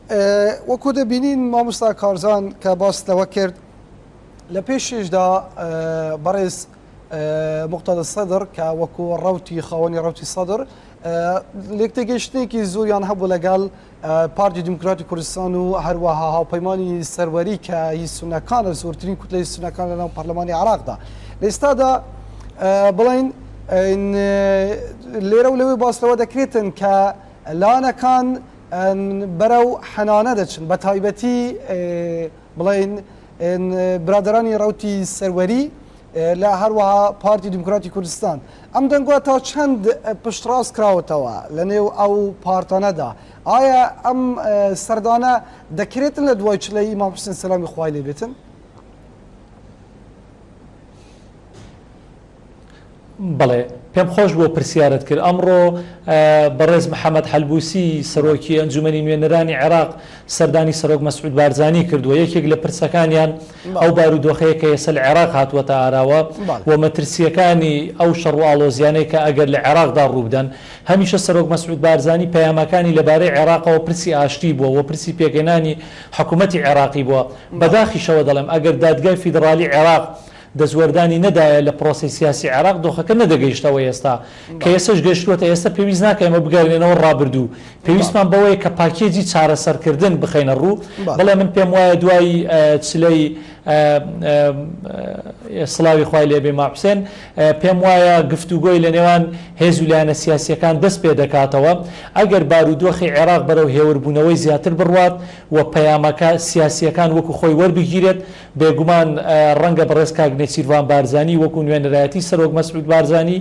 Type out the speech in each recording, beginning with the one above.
وەکو دەبینین مامۆستا کارزان کە باست لەوە کرد لە پێشیشدا بەڕێز موقتەدا سەدر کە وەکو ڕەوتی خاوەنی ڕەوتی سەدر لێکتێگەیشتنێکی زۆریان هەبوو لەگەڵ پارتی دیموکراتی کوردستان و هەروەها هاوپەیمانی سەروەری کە هی سونەکانە زۆرترین کوتلەی سونەکان لەناو پەرلەمانی عێراقدا لە ئێستادا بڵین لێرە و لەوێ باس لەوە دەکرێتن کە لایەنەکان بەرەو حەنانە دەچن بە تایبەتی بڵێن برادەرانی ڕەوتی سەروەری لە هەروەها پارتی دیموکراتی کوردستان ئەم دەنگوە تا چەند پشتڕاست کراوەتەوە لە نێو ئەو پارتانەدا ئایا ئەم سەردانە دەکرێتن لە دوای چلەی ئیمام حوسێن سەلامی خوای لێ بێتن؟ بەڵێ پێم خۆش بوو پرسیارت کرد. ئەمڕۆ بەڕێز محەمەد حەلبوسی سەرۆکی ئەنجومەنی نوێنەرانی عێراق سەردانی سەرۆک مەسعود بارزانی کردووە. یەکێک لە پرسەکانیان ئەو بارودۆخەیە کە ئێستا لە عێراق هاتووەتە ئاراوە و مەترسییەکانی ئەو شەڕ و ئاڵۆزیانەی کە ئەگەر لە عێراقدا ڕووبدەن. هەمیشە سەرۆک مەسعود بارزانی پەیامەکانی لەبارەی عێراقەوە پرسی ئاشتی بووە و پرسی پێکهێنانی حکومەتی عێراقی بووە. بەداخیشەوە دەڵێم ئەگەر دادگای فیدڕالی عێراق دەستوەردانی نەدایە لە پرۆسەی سیاسی عێراق دۆخەکە نەدەگەیشتە ئەوەی ئێستا کە ئێستەش گەیشتووەتە ئێستا پێویست ناکا ئێمە بگەڕێنەوە ڕابردوو پێویستمان بەوەیە کە پاکێجی چارەسەرکردن بخەینە ڕوو بەڵێ من پێم وایە دوای چلەی سڵاوی خوای لێبێ مام حوسێن پێم وایە گفتوگۆی لە نێوان هێز و لایەنە سیاسیەکان دەست پێ دەکاتەوە ئەگەر بارودۆخی عێراق بەرەو هێوربوونەوەی زیاتر بڕوات و پەیامەکە سیاسیەکان وەکو خۆی وەربگیرێت بێگومان ڕەنگە بەڕێز کاک نێچیرڤان بارزانی وەکو نوێنەرایەتی سەرۆک مەسعود بارزانی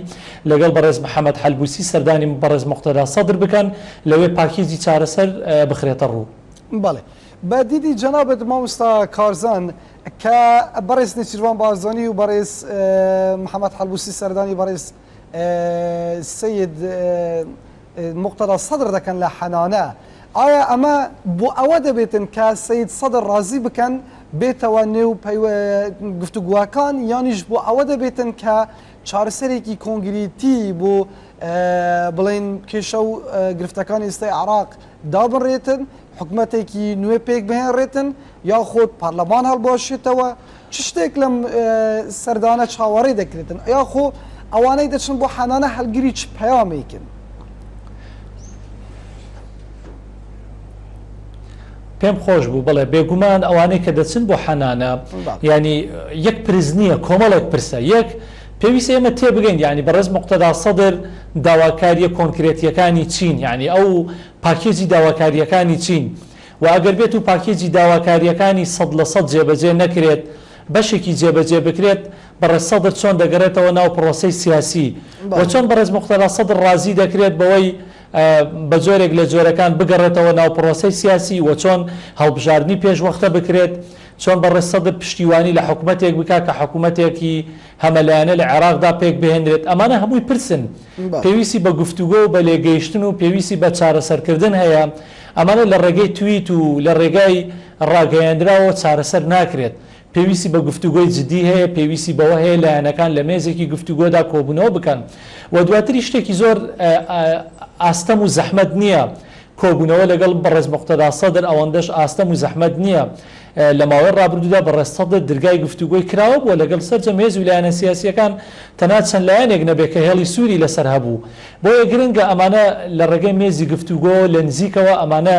لەگەڵ بەڕێز محەمەد حەلبوسی سەردانی بەڕێز موقتەدا سەدر بکەن، لەوێ پاکێجی چارەسەر بخرێتە ڕوو. بەڵێ. بە دیدی جەنابت مامۆستا کارزان کە بەڕێز نێچیرڤان بارزانی و بەڕێز محەمەد حەلبوسی سەردانی بەڕێز سەید موقتەدا سەدر دەکەن لە حەنانە، ئایا ئەمە بۆ ئەوە دەبێتن کە سەید سەدر ڕازی بکەن بێتەوە نێو گفتوگوەکان یانیش بۆ ئەوە دەبێتن کە چارەسەرێکی کۆنگریتی بۆ بڵێن کێشە و گرفتەکانی ئێستای عێراق دابنرێتن حکومەتێکی نوێ پێک بهێنرێتن یاخود پەرلەمان هەڵبوەشێتەوە چ شتێک لەم سەردانە چاوەڕێ دەکرێتن یاخۆ ئەوانەی دەچن بۆ حەنانە هەڵگری چ پەیامێکن؟ پێم خۆش بوو بڵێ بێگومان ئەوانەی کە دەچن بۆ حەنانە ینی یەک پرس نییە کۆمەڵێک پرسە یەک پێویستە ئێمە تێبگەین یعنی بەڕێز مقتەدا سەدر داواکاریە کۆنکرێتیەکانی چین یعنی ئەو پاکێجی داواکاریەکانی چین وە ئەگەر بێتو پاکێجی داواکارییەکانی 100% جێبەجێ نەکرێت، بەشێکی جێبەجێ بکرێت، بەڕێز سەدر چۆن دەگەڕێتەوە ناو پڕۆسەی سیاسی؟ وە چۆن بەڕێز موقتەدا سەدر ڕازی دەکرێت بەوەی بە جۆرێک لە جۆرەکان بگەڕێتەوە ناو پڕۆسەی سیاسی؟ وە چۆن هەڵبژاردنی پێشوەختە بکرێت؟ چۆن بەڕێز سەدر پشتیوانی لە حکومەتێک بکات کە حکومەتێکی هەمەلایەنە لە عێراقدا پێکبهێنرێت؟ ئەمانە هەمووی پرسن پێویستی بە گفتوگۆ و بە لێکگەیشتن و پێویستی بە چارەسەرکردن هەیە، ئەمانە لە ڕێگەی تویت و لە ڕێگای ڕاگەیەنراوەوە چارەسەر ناکرێت، پێویستی بە گفتوگۆی جدی هەیە، پێویستی بەوە هەیە لایەنەکان لە مێزێکی گفتوگۆدا کۆبوونەوە بکەن و دواتریش شتێکی زۆر ئاستەم و زەحمەت نییە کۆبوونەوە لەگەڵ بەڕێز موقتەدا سەدر ئەوەندەش ئاستەم و زەحمەت نییە. لە ماوەی ڕابردوودا بەڕێز سەدر درگای گفتوگۆی کراوە بووە لەگەڵ سەرجەم هێز و لایەنە سیاسییەکان تەنها چەند لایەنێک نەبێت کە هێڵی سووری لەسەر هەبوو. بۆیە گرنگە ئەمانە لە ڕێگەی مێزی گفتوگۆوە لە نزیکەوە ئەمانە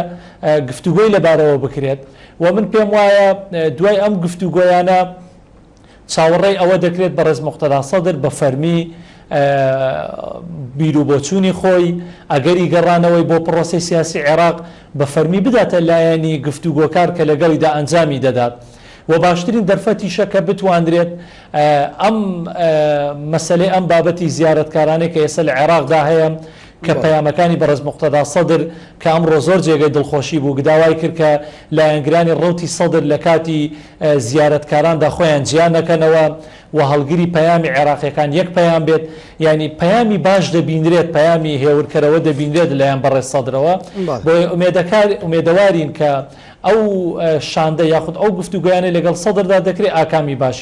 گفتوگۆی لەبارەوە بکرێت و من پێم وایە دوای ئەم گفتوگۆیانە چاوەڕێی ئەوە دەکرێت بەڕێز موقتەدا سەدر بە فەرمی بیروبۆچوونی خۆی، ئەگەری گەڕانەوەی بۆ پڕۆسەی سیاسی عێراق بە فەرمی بداتە لایەنی گفتوگۆکار کە لەگەڵیدا ئەنجامی دەدات و باشترین دەرفەتیشە کە بتوانرێت ئەم مەسەلەی ئەم بابەتی زیارەتکارانەی کە ئێستا لە عێراقدا هەیە کە پەیامەکانی بەڕێز موقتەدا سەدر کە ئەمڕۆ زۆر جێگەی دڵخۆشی بوو داوای کرد کە لایەنگرانی ڕەوتی سەدر لە کاتی زیارەتکاراندا خۆیان جیا نەکەنەوە و هەڵگری پەیامی عێراقیەکان یەک پەیام بێت یانی پەیامی باش دەبینرێت پەیامی هێورکەرەوە دەبینرێت لەلایەن بەڕێز سەدرەوە بۆیە ئومێدەکار ئومێدەوارین کە ئەو شاندە یاخود ئەو گفتوگۆیانەی لەگەڵ سەدردا دەکرێت ئاکامی باشی.